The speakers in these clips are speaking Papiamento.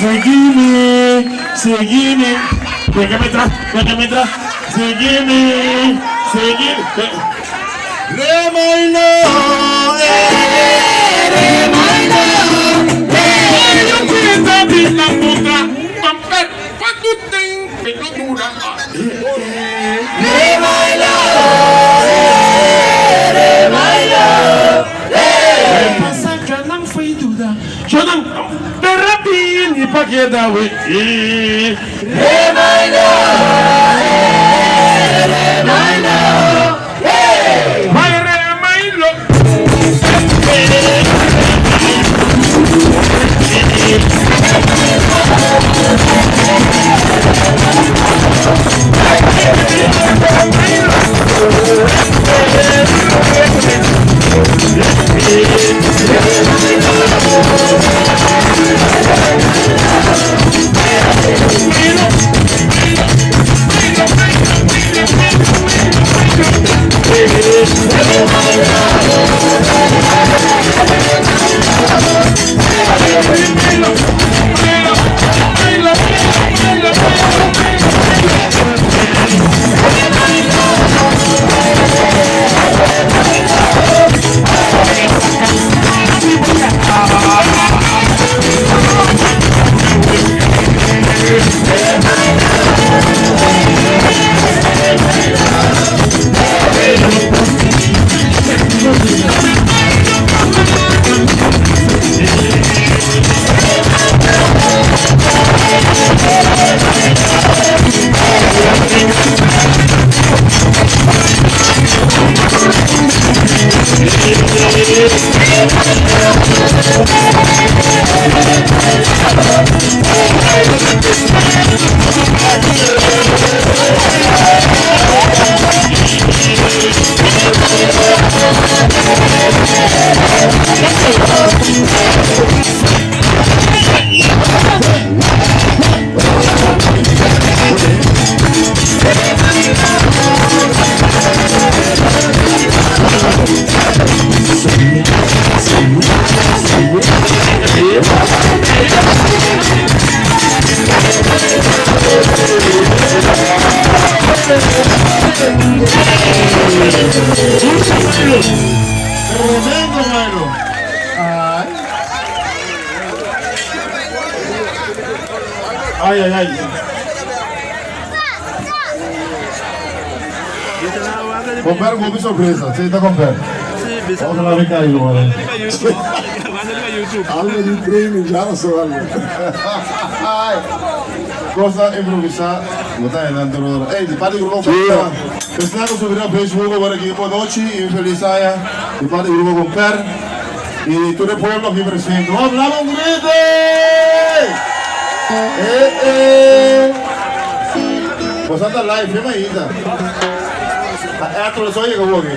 Sigui mi, sigui mi, Venga me tras, venga me tras, sigui mi, sigui mi. Remailo, eh, remailo, eh. Yo pita pita puta, pamper, pakutin, pelotura. Remailo, eh, remailo, eh. Pasa nan foi duda, yo nan terapini pa keda we. Remailo, eh, remailo, eh. Vai remailo. Tremendo, mano. Ay. Ay, ay, ay. Compare con mi sorpresa, sí, está compare. Vamos a la beca ahí, güey. Algo di training, ya no se vale. Ay. Cosa improvisada. No está adelante, no. Ey, di parte del grupo Comper. Estamos subiendo a Facebook por aquí por noche y feliz año. Di parte del grupo Comper. Y tú el pueblo aquí presente. ¡Vamos, hablamos un grito! ¡Eh, eh! Pues anda live, firma ahí. Ah, tú lo oyes como que.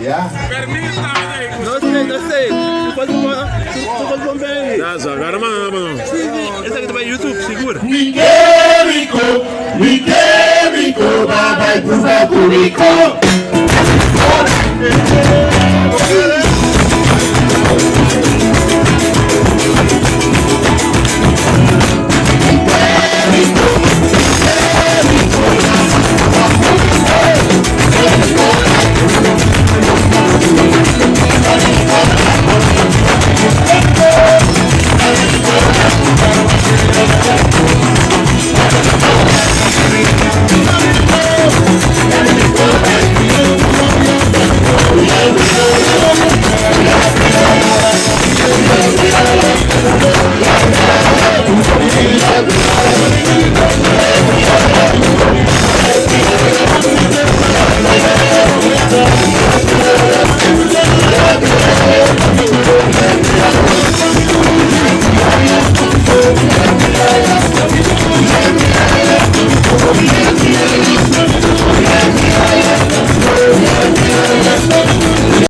Ya. No sei, no sei. Tu pode bem. Nasa, agora mano, mano. Sim, esse aqui tá YouTube, segura. Mi químico, bye bye, prueba público.